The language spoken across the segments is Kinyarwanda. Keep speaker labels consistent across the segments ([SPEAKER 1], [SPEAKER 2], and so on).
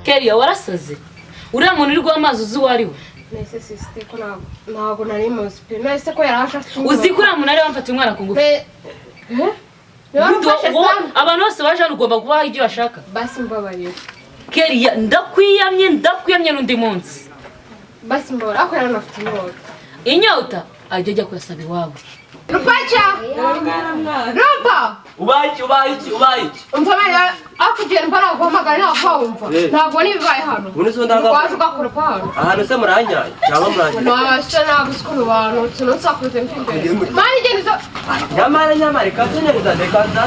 [SPEAKER 1] Keriya, warasaze? Uriya muntu uri guha amazi, uzi uwo ari we?
[SPEAKER 2] Nese sister, ko ntabwo nari muzi pe. Nese ko yari aje afite
[SPEAKER 1] Uzi ko uriya muntu ari wamfatiye umwana ku ngufu?
[SPEAKER 2] Pe eh? Niba
[SPEAKER 1] Ubundi
[SPEAKER 2] wamufashe Sam.
[SPEAKER 1] Abantu bose baje hano ugomba kubaha ibyo bashaka.
[SPEAKER 2] Basi mbabarira.
[SPEAKER 1] Keriya, ndakwiyamye, ndakwiyamye n'undi munsi.
[SPEAKER 2] Basi mbabarira, ariko yari anafite inyota.
[SPEAKER 1] Inyota ajya ajya kuyasaba iwabo.
[SPEAKER 2] Rupaca! Rupa!
[SPEAKER 3] Ubaye iki? Ubaye iki? Ubaye iki?
[SPEAKER 2] Umva bana, akugenda mba naguhamagara, ntabwo wumva.
[SPEAKER 3] Eh.
[SPEAKER 2] Ntabwo n'ibibaye hano.
[SPEAKER 3] Ubundi se
[SPEAKER 2] Waje ugakoropa hano.
[SPEAKER 3] Ahantu se muranyaye cyangwa muranyaye?
[SPEAKER 2] Ntacyo, ntabwo uzi ukuntu bantu nsakuze mva imbere. Mani, igenda uza.
[SPEAKER 3] Nyamara nyamara, reka nze, reka nza.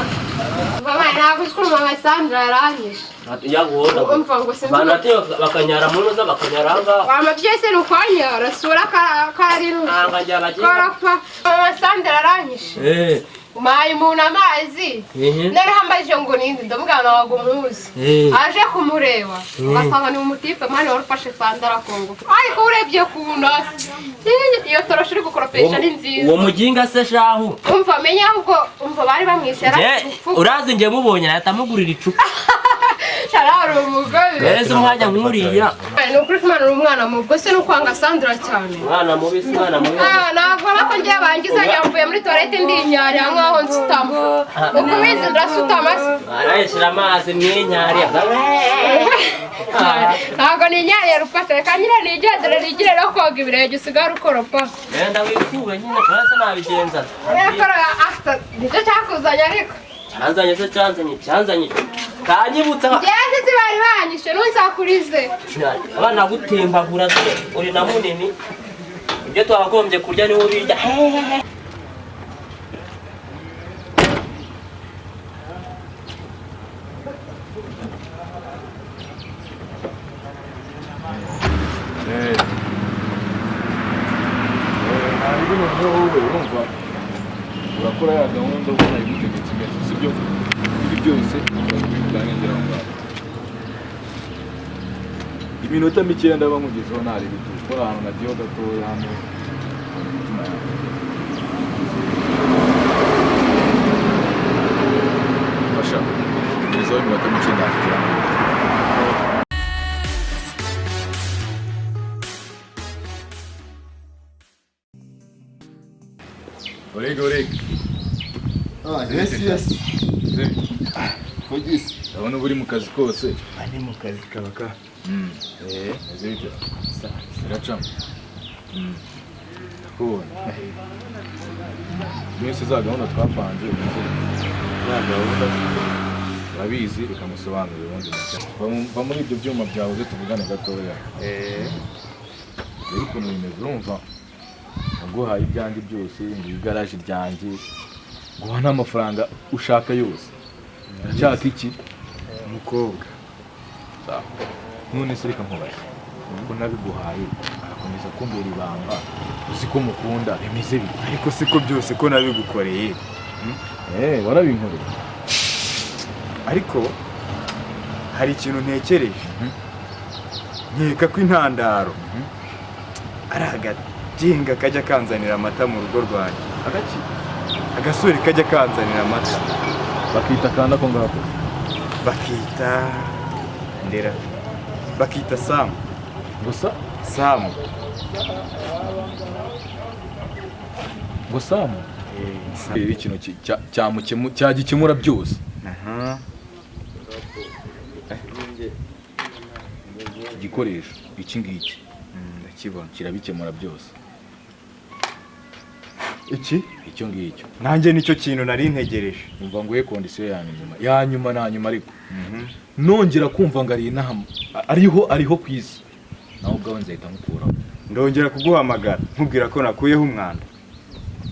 [SPEAKER 2] Mama, ntabwo uzi ukuntu mama Sandra yaranyishe.
[SPEAKER 3] Yaguhora.
[SPEAKER 2] Umva ngo sinzi.
[SPEAKER 3] Abantu batinya bakanyara mu ntuza, bakanyara aha ngaha.
[SPEAKER 2] Wama byose ni ukwanyara, sura kararinuka.
[SPEAKER 3] Ntabwo njya bagiye.
[SPEAKER 2] Koropa. Mama Sandra aranyishe. Umpaye umuntu amazi. Noneho ambajije ngo ninde, ndamubwira ntabwo muzi. Aje kumureba ugasanga ni umutipe mani wari ufashe Sandra ku ngufu, ariko urebye ukuntu asa, iyo torosho uri gukoropesha ni nziza.
[SPEAKER 3] Uwo muginga se shahu?
[SPEAKER 2] Umva, menya ahubwo, umva, bari bamwishe.
[SPEAKER 3] Njye urazi, njye mubonye nahita mugurira icupa.
[SPEAKER 2] Ari umugore.
[SPEAKER 3] Rero se umwanya nk'uriya.
[SPEAKER 2] Ni ukuri kumana, uri umwana mubi, ubwo se ni ukwanga Sandra cyane.
[SPEAKER 3] Umwana mubi si umwana mubi.
[SPEAKER 2] Ah, ntabwo nako ngiye bangiza, yamvuye muri toilette ndinyarira nkaho nsutama, uko ubizi ndasutama se?
[SPEAKER 3] Arayishyira amazi mwinyari.
[SPEAKER 2] Ntabwo ninyariye, rufata, reka nyine nigendere, nigire no koga ibirenge, usigare ukoropa.
[SPEAKER 3] Wenda wikuwe nyine, kubera se nabigenza.
[SPEAKER 2] Rero after nicyo cyakuzanye ariko.
[SPEAKER 3] Cyanzanye se? Cyanzanye, cyanzanye, kanyibutsa.
[SPEAKER 2] Njyewe nzi bari banyishe, ntunsakurize.
[SPEAKER 3] Abana gutembagura se, uri na munini, ibyo twakagombye kurya niwo birya.
[SPEAKER 4] Ntabwo noneho wowe urumva urakora ya gahunda uko nayigutegetse imeze, sibyo? Ibi byose urabivugana ngera aho ngaho. Iminota mikeya ndaba nkugezeho, ntareba ibyo ukora ahantu nagiyeho gatoya hano mu mitima yanjye. Fasha ngezeho, iminota mike ndakugera. Orega, orega.
[SPEAKER 5] Ah, yes.
[SPEAKER 4] Kogisi. Ndabona uba uri mu kazi kose.
[SPEAKER 5] Ari mu kazi kaba ka.
[SPEAKER 4] Meze bite? Biracamo. Ndakubona. Mwese za gahunda twapanze umeze.
[SPEAKER 5] Ya gahunda.
[SPEAKER 4] Urabizi, reka musobanurire ubundi mucyo. Va muri ibyo byuma byawe uze tuvugane gatoya. Rero ukuntu bimeze, urumva, naguhaye ibyanjye byose, ngo igaraje ryanjye, guha n'amafaranga ushaka yose. Nshaka iki?
[SPEAKER 5] Umukobwa.
[SPEAKER 4] Sawa. None se reka nkubaze, ko nabiguhaye agakomeza kumbera ibanga, uzi ko mukunda, bimeze bite?
[SPEAKER 5] Ariko siko byose ko nabigukoreye.
[SPEAKER 4] Eh, warabinkoreye.
[SPEAKER 5] Ariko hari ikintu ntekereje. Nkeka ko intandaro ari agatinga kajya kanzanira amata mu rugo rwanjye.
[SPEAKER 4] Agaki?
[SPEAKER 5] Agasore kajya kanzanira amata.
[SPEAKER 4] Bakita kanda ko ngako.
[SPEAKER 5] Bakita Ndera. Bakita Sam.
[SPEAKER 4] Gusa
[SPEAKER 5] Sam.
[SPEAKER 4] Ngo Samu?
[SPEAKER 5] Eh, Sam.
[SPEAKER 4] Rero ikintu cyagikemura byose.
[SPEAKER 5] Aha.
[SPEAKER 4] Iki gikoresho, iki ngiki.
[SPEAKER 5] Ndakibona.
[SPEAKER 4] Kirabikemura byose.
[SPEAKER 5] Iki?
[SPEAKER 4] Icyo ngicyo.
[SPEAKER 5] Nanjye nicyo kintu nari ntegereje.
[SPEAKER 4] Umva nguhe condition ya nyuma, ya nyuma na nyuma, ariko nongera kumva ngo ari inaha, ariho, ariho ku isi, nawe ubwawe nzahita nkukuraho.
[SPEAKER 5] Ndongera kuguhamagara nkubwira ko nakuyeho umwanda.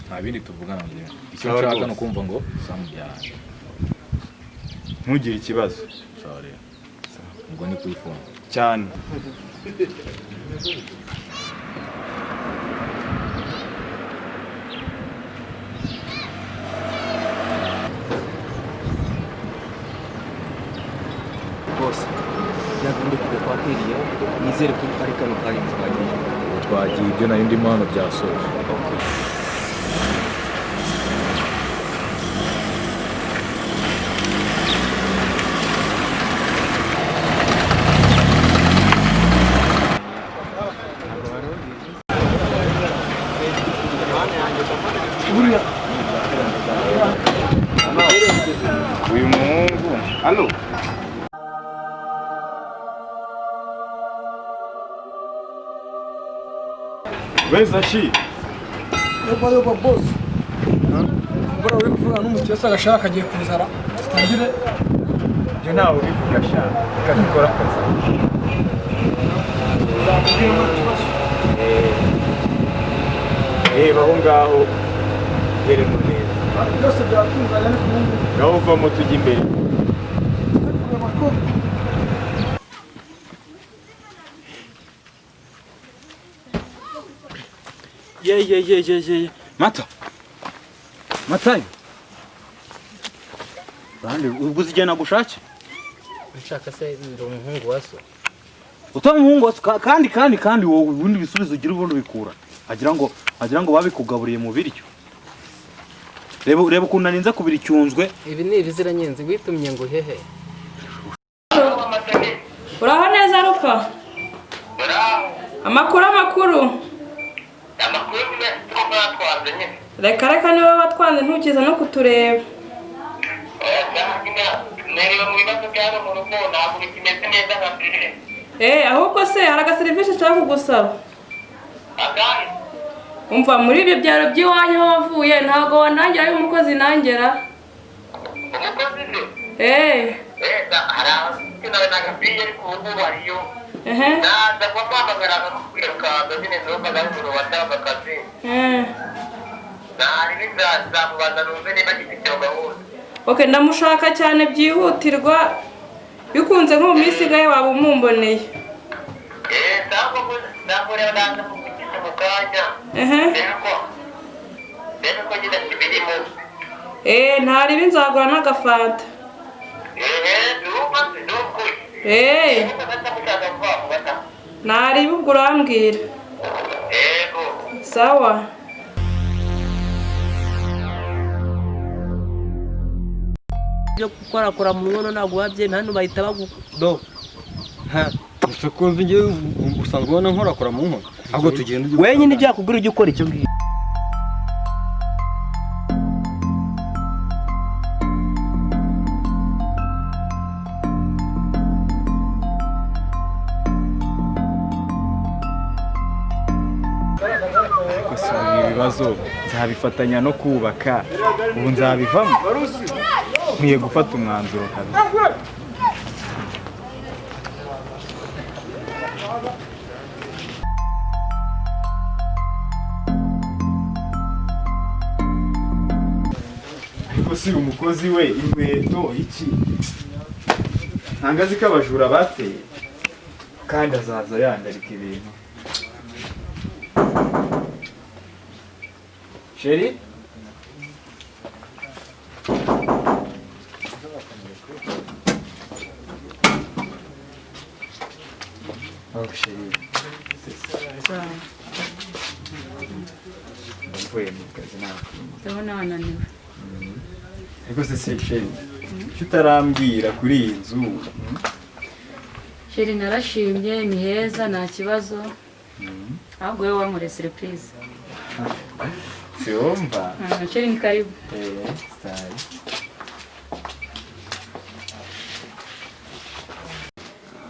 [SPEAKER 4] Nta bindi tuvugana njyewe, icyo
[SPEAKER 5] Sawa
[SPEAKER 4] nshaka
[SPEAKER 5] rwose.
[SPEAKER 4] ni ukumva ngo Samu yaje.
[SPEAKER 5] Ntugire ikibazo.
[SPEAKER 4] Sawa rero, ubwo ni kuri phone.
[SPEAKER 5] Cyane.
[SPEAKER 6] Rwose byagomba kujya kwa Keriya, nizere ko ari kano kanya twagiye.
[SPEAKER 4] Ubu twagiye, ibyo nari ndimo hano byasoje.
[SPEAKER 7] Buriya
[SPEAKER 5] Uyu muhungu. Allo. Weza shi.
[SPEAKER 7] Yoba yoba boss. Mbona uri kuvuga n'umukire agashaka agiye kuzara. Tutangire.
[SPEAKER 5] Ibyo ntawe ubivuga sha. Reka dukore akazi. Reba aho ngaho geremo neza.
[SPEAKER 7] Byose byatunganye ariko ubu ngubu.
[SPEAKER 5] Ngaho uvamo tujya imbere.
[SPEAKER 6] Ye ye ye ye ye. Mata. Matayo. Bande ubwo uzigena gushake?
[SPEAKER 8] Nshaka se ndi umuhungu wa so.
[SPEAKER 6] Utaba umuhungu wa so kandi kandi kandi wowe ubundi bisubizo ugira ubundi bikura. Agira ngo babikugaburiye mu biryo. Reba reba ukuntu narinze kubira icyunzwe.
[SPEAKER 8] Ibi ni ibiziranyenzi witumye ngo hehe.
[SPEAKER 9] Uraho neza Rupa? Amakuru amakuru. Reka reka niwe watwanze ntukiza no kutureba. Ahubwo se hari agaserivisi nshaka kugusaba. Umva muri ibyo byaro by'iwanyu aho wavuye ntabwo wanangira ayo umukozi nangera. Okay, ndamushaka cyane byihutirwa bikunze nko mu minsi igaye waba umumboneye. Ntaribi nzagura n'agafanta. Ntaribi ubwo urambwira. Sawa.
[SPEAKER 3] Byo gukorakora mu nkono ntabwo wabyemeye hano bahita bagudo.
[SPEAKER 10] Gusa kumva ngewe usanzwe ubona nkorakora mu nkono ahubwo tugenda ujye
[SPEAKER 3] wenyine ibyakubwira ujye ukora icyo ngicyo.
[SPEAKER 5] Ibibazo nzabifatanya no kubaka ubu nzabivamo nkwiye gufata umwanzuro kabisa. Ariko si umukozi we inkweto iki ntangazi ko abajura bateye kandi azaza yandarika ibintu. Chérie? Oh, chérie. Mvuye mu kazi nawe.
[SPEAKER 1] Ndabona wananiwe.
[SPEAKER 5] Ariko se se chérie, icyo utarambwira kuri iyi nzu?
[SPEAKER 1] Chérie narashimye ni heza nta kibazo. Ahubwo wowe wankoreye surprise.
[SPEAKER 5] Siomba.
[SPEAKER 1] Chérie ni karibu.
[SPEAKER 5] Stari.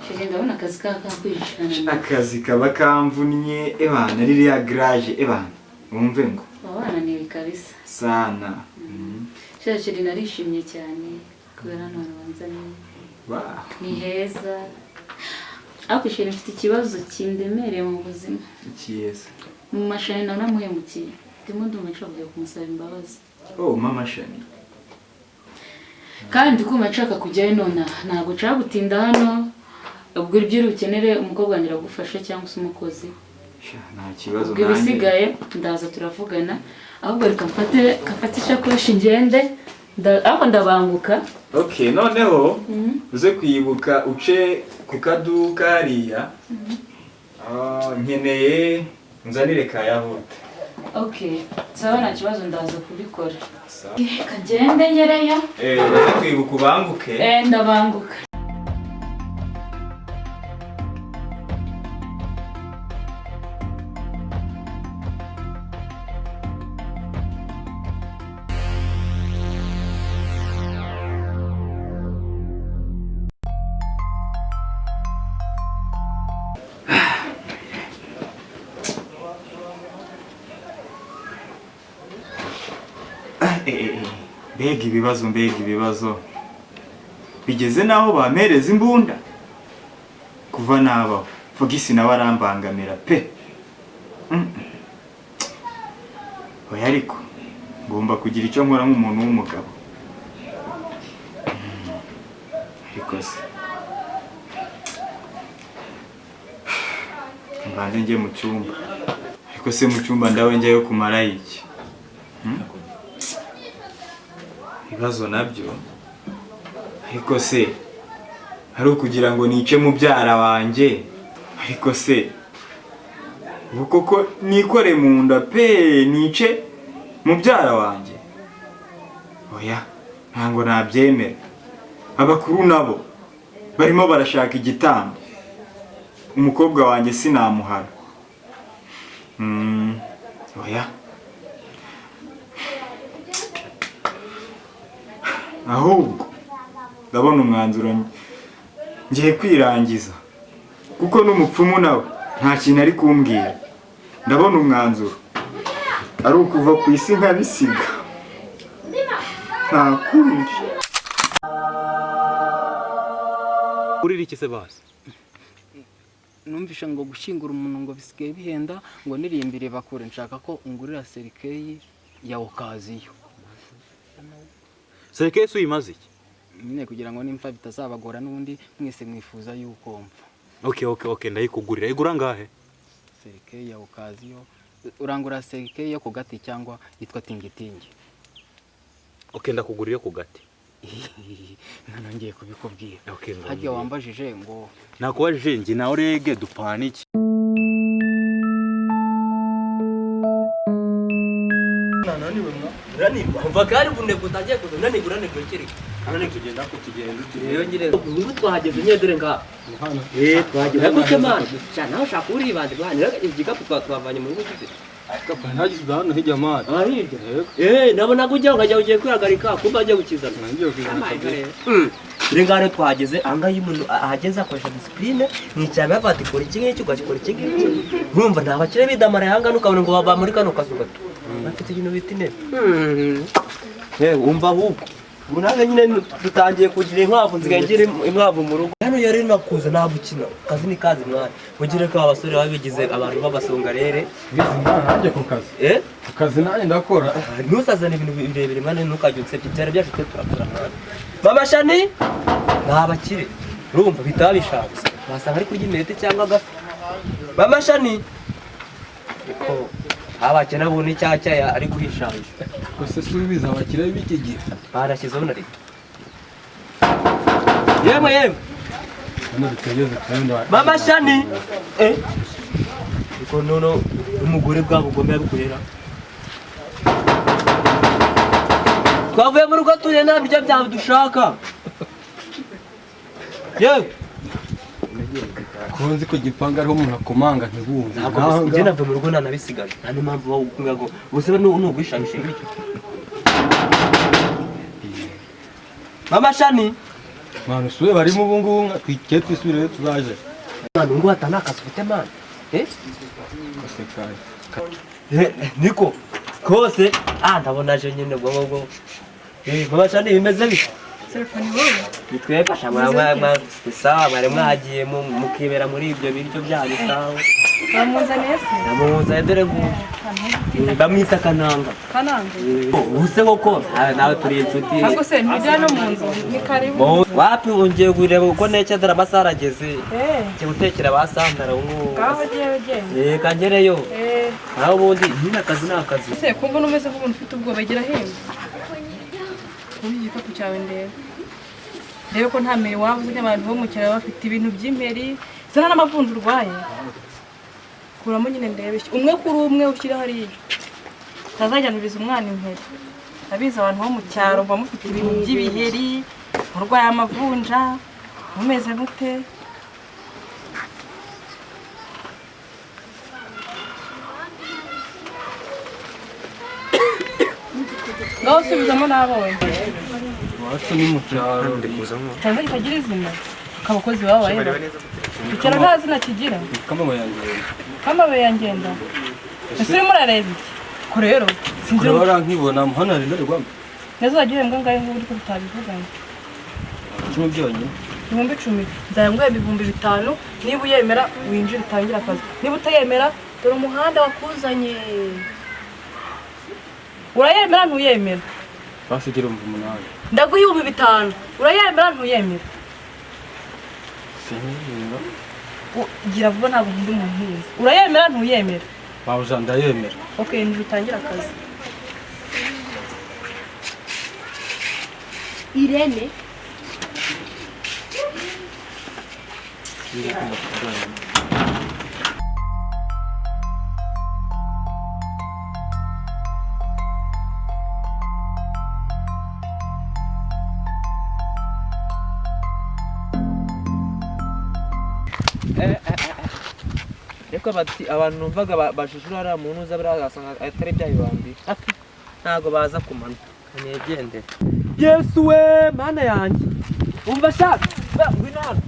[SPEAKER 1] Chérie ndabona akazi kakwishana.
[SPEAKER 5] Akazi kaba kamvunnye ebana ririya garage ebana. Wumve ngo.
[SPEAKER 1] Wananiwe kabisa.
[SPEAKER 5] Sana.
[SPEAKER 1] Chérie narishimye cyane kubera hano wanzanye.
[SPEAKER 5] Wow.
[SPEAKER 1] Ni heza. Ariko chérie mfite ikibazo kindemereye mu buzima.
[SPEAKER 5] Ikiza.
[SPEAKER 1] Mu mashani naramuhemukiye. Ndimo ndumva nshaka kujya kumusaba imbabazi.
[SPEAKER 5] Oh, mama Shani.
[SPEAKER 1] Kandi kumva nshaka kujyayo nonaha ntabwo nshaka gutinda hano. Ubwo ibyo ukenere umukobwa wanjye aragufasha cyangwa se umukozi.
[SPEAKER 5] Nta kibazo
[SPEAKER 1] nanjye. Ibisigaye ndaza turavugana. Ahubwo reka mfate ishakoshi ngende. Ariko ndabanguka.
[SPEAKER 5] Okay, noneho uze kwibuka uce ku kaduka hariya. Nkeneye nzanire ka yahurute.
[SPEAKER 1] Okay, sawa nta kibazo ndaza kubikora. Kagende ngereyo.
[SPEAKER 5] Uze kwibuka ubanguke.
[SPEAKER 1] Ndabanguka.
[SPEAKER 5] Mbega ibibazo, mbega ibibazo. Bigeze naho bampereza imbunda. Kuva nabaho Fogisi nawe arambangamira pe. Oya ariko ngomba kugira icyo nkora nk'umuntu w'umugabo. Ariko se mbanze njye mu cyumba. Ariko se mu cyumba ndawe njyayo kumara iki? Ibibazo nabyo. Ariko se ari ukugira ngo nice mubyara wanjye. Ariko se ubu koko nikore mu nda pe, nice mubyara wanjye? Oya ntabwo nabyemera. Abakuru nabo barimo barashaka igitambo. Umukobwa wanjye sinamuhara. Oya ahubwo ndabona umwanzuro ngiye kwirangiza, kuko n'umupfumu nawe nta kintu ari kumbwira. Ndabona umwanzuro ari ukuva ku isi nkabisiga, nta kundi.
[SPEAKER 6] Urira iki se basi?
[SPEAKER 8] Numvisha ngo gushyingura umuntu ngo bisigaye bihenda, ngo nirimbire bakure. Nshaka ko ungurira serikeyi ya okaziyo.
[SPEAKER 6] Serikeyi se uyimaze iki?
[SPEAKER 8] Nyine kugira ngo nimfa bitazabagora, n'ubundi mwese mwifuza yuko mfa.
[SPEAKER 6] Okay, ndayikugurira. Igura ngahe?
[SPEAKER 8] Serikeyi ya okaziyo. Urangura serikeyi yo ku gati cyangwa yitwa tingitingi?
[SPEAKER 6] Okay, ndakugurira yo ku gati.
[SPEAKER 8] Nongeye kubikubwira. Harya wambajije ngo
[SPEAKER 6] nakubajije njye nawe rege dupana iki?
[SPEAKER 3] Umva kari bunebwe utangiye kuza unanigura unanigura kereka.
[SPEAKER 10] Tugenda ko tugenda
[SPEAKER 3] Rero nyine ubu twahageze nyine dore ngaha. Twahageze. Ariko se man, sha nawe ushaka uribande bwana, igikapu twavanye mu rugo gifite.
[SPEAKER 10] Ntagize hano hirya mani.
[SPEAKER 3] Ah hirya. Nabonaga ujya ukajya ugiye kwihagarika kumba agiye gukizana.
[SPEAKER 10] Ngiye kuzana kabisa.
[SPEAKER 3] Dore ngaha twahageze, ahangaha iyo umuntu ahageze akoresha discipline, mwicara bafata ikora iki ngiki ugakora iki ngiki. Urumva nta bakire bidamara ahangaha ukabona ngo baba muri kano kazu gato. Bafite ibintu bita intebe. Umva ahubwo. Ubu nange nyine dutangiye kugira inkwavu, nsigaye ngira inkwavu mu rugo. Hano yari nakuza nagukina. Kazi ni kazi mwana. Mugire ko abasore babigize abantu b'abasongarere.
[SPEAKER 10] Bizi mwana nanjye ku kazi. Ku kazi nanjye ndakora.
[SPEAKER 3] Ntusazane ibintu birebire mwana, ntukajye unsebya. Ibyaro byacu twe turakora mwana. Mama Shani ni abakire. Urumva bitaba bishatse. Wasanga ari kurya imirete cyangwa agafi. Mama Shani ko abakene abona icyacya ari guhishahisha.
[SPEAKER 10] Gusa subiza abakire b'iki gihe.
[SPEAKER 3] Barashyizeho na leta. Yemwe yemwe.
[SPEAKER 10] Hano dutegereze kandi.
[SPEAKER 3] Mama Shani. Ariko nono umugore bwa bugome yabikorera. Twavuye mu rugo turiye nta biryo byawe dushaka. Yewe.
[SPEAKER 10] Kunzi ko gipanga ariho umuntu akomanga ntibumve.
[SPEAKER 3] Ntabwo njye navuye mu rugo nanabisigaje. Nta n'impamvu wowe ukumva ngo ubuse n'ugwishahisha ibiryo. Mama Shani.
[SPEAKER 10] Mwana usubire barimo ubu ngubu twikiye twisubire tuzaje.
[SPEAKER 3] Mwana ngo atana akazi ufite mwana. Niko kose ndabona aje nyine ubwo ngubwo. Mama Shani bimeze bite? Nitwefasha sawa mwari mwagiye mukibera muri ibyo biryo byanyu sawa.
[SPEAKER 9] Bamuzaniye se?
[SPEAKER 3] Bamuzaniye dore nguyu. Bamwita Kananga.
[SPEAKER 9] Kananga?
[SPEAKER 3] Ubuse koko nawe turi inshuti.
[SPEAKER 9] Ahubwo se ntujya no mu nzu ni karibu.
[SPEAKER 3] Wapi ungiye kureba uko neke dore amasaha arageze. Ngiye gutekera ba Sandara ubu ngubu.
[SPEAKER 9] Ngaho ugiye ugenda.
[SPEAKER 3] Kangereyo. Naho ubundi nyine akazi ni akazi.
[SPEAKER 9] Ese kumva umeze nk'umuntu ufite ubwoba gira hino. Ubu igikapu cyawe ndebe. Ndebe ko nta mbere waba uzi abantu bo mu cyaro bafite ibintu by'imperi zana n'amavunja urwaye. Kuramo nyine ndebe umwe kuri umwe ushyira hariya. Utazajyaniriza umwana imperi. Abizi abantu bo mu cyaro baba mufite ibintu by'ibiheri, murwaye amavunja, mumeze mute? Ngaho subizamo nabonye.
[SPEAKER 10] Iwacu ni mu cyaro.
[SPEAKER 9] Cyangwa kitagira izina? Abakozi babaye. Icyaro nta zina kigira.
[SPEAKER 10] Kamabuye yangenda.
[SPEAKER 9] Kamabuye yangenda. Ese urimo urareba iki? Ko rero
[SPEAKER 10] sinzi. Urabona nkibona hano hari indorerwamo.
[SPEAKER 9] Ntazajya uhembwa ngahe nk'ubu ko tutabivuganye?
[SPEAKER 3] 10 byonyine.
[SPEAKER 9] 10,000. Nzajya nguhemba 5,000, niba uyemera winjire utangire akazi. Niba utayemera dore umuhanda wakuzanye. Urayemera ntuyemera?
[SPEAKER 10] Basigira 8,000.
[SPEAKER 9] Ndaguha 5,000. Urayemera ntuyemera?
[SPEAKER 10] Sinyemera.
[SPEAKER 9] Gira vuba ntabwo nkunda umuntu uhinze. Urayemera ntuyemera?
[SPEAKER 10] Bawuja ndayemera.
[SPEAKER 9] Okay, injira utangire akazi.
[SPEAKER 2] Irene.
[SPEAKER 3] Ariko bati abantu numvaga bashishura ari umuntu uza baragasanga atari bya bibambi ntago baza kumanuka nigendere. Yesu we mana yanjye umva shaka ngwino hano.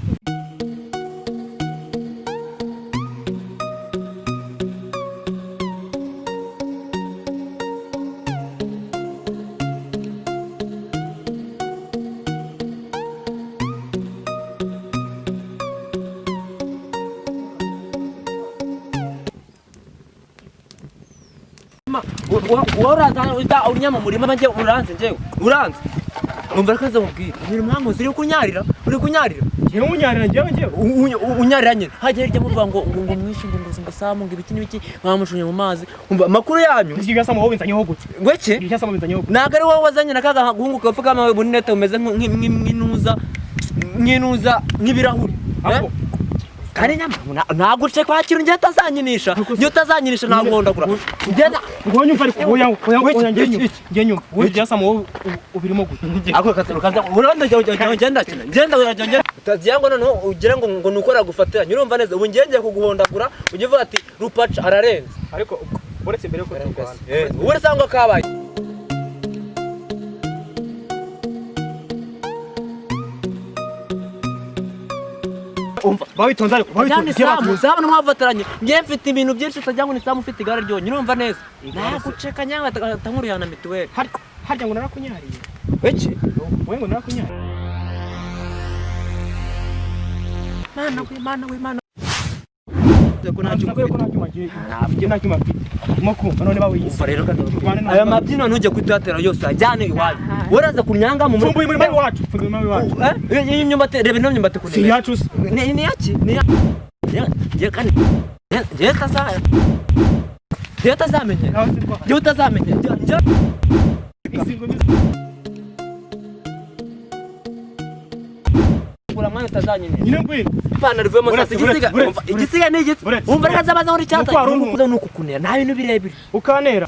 [SPEAKER 3] Uraza uryama mu murima njye uranze njyewe uranze umva reka nzamubwira ibintu mwankoze uri kunyarira uri kunyarira
[SPEAKER 5] njyewe unyarira njyewe njyewe
[SPEAKER 3] unyarira nyine hajya hirya muvuga ngo ngo mwishe ngo ngo Samu ngo ibiki n'ibiki mwamujugunye mu mazi umva amakuru yanyu
[SPEAKER 5] iki Samu wowe winzanyeho gute
[SPEAKER 3] ngo iki
[SPEAKER 5] iki Samu winzanyeho gute
[SPEAKER 3] ntabwo ari wowe wazanye na kaga gahungu kavuga amawe bunete umeze nk'inuza nk'inuza nk'ibirahuri kandi nyama ntabwo uce kwakira njye utazanyinisha njye utazanyinisha ntabwo nkondagura
[SPEAKER 5] ngenda ngo nyumva ariko oya oya njye nyumva njye nyumva wowe ibya Samu wowe ubirimo gute
[SPEAKER 3] ako kaza urabona ngenda ngenda ngenda utagira ngo noneho ugira ngo ngo nukora gufatira nyurumva neza ubu ngiye ngiye kuguhondagura ujye uvuga ati Rupaca ararenze
[SPEAKER 5] ariko uretse mbere yuko turwana
[SPEAKER 3] ubu sangwa kabaye
[SPEAKER 5] umva bawitonze ariko bawitonze
[SPEAKER 3] Samu Samu mwafataranye ngiye mfite ibintu byinshi utagira ngo ni Samu ufite igare ryonyine urumva neza naguceka nyanga atankuru na mituweli
[SPEAKER 5] harya ngo narakunyariye
[SPEAKER 3] iki
[SPEAKER 5] wowe ngo narakunyariye
[SPEAKER 3] mana we mana we mana
[SPEAKER 5] ko nta cyuma mfite urimo kumva none bawiyise
[SPEAKER 3] rero aya mabyino ntujye kuyatera yose ajyane iwanyu uraza kunyanga mu
[SPEAKER 5] murima iwacu murima iwacu
[SPEAKER 3] iyi myumbati reba ino myumbati
[SPEAKER 5] si iyacu se
[SPEAKER 3] ni yaki ni ya kandi njye utazamenye njye utazamenye mwana utazanyine
[SPEAKER 5] nyine ngwino
[SPEAKER 3] ipantaro ivuyemo sasa igisiga igisiga ni igiti umva reka zabaza muri cyatsa nukukunera nta bintu birebire
[SPEAKER 5] ukanera.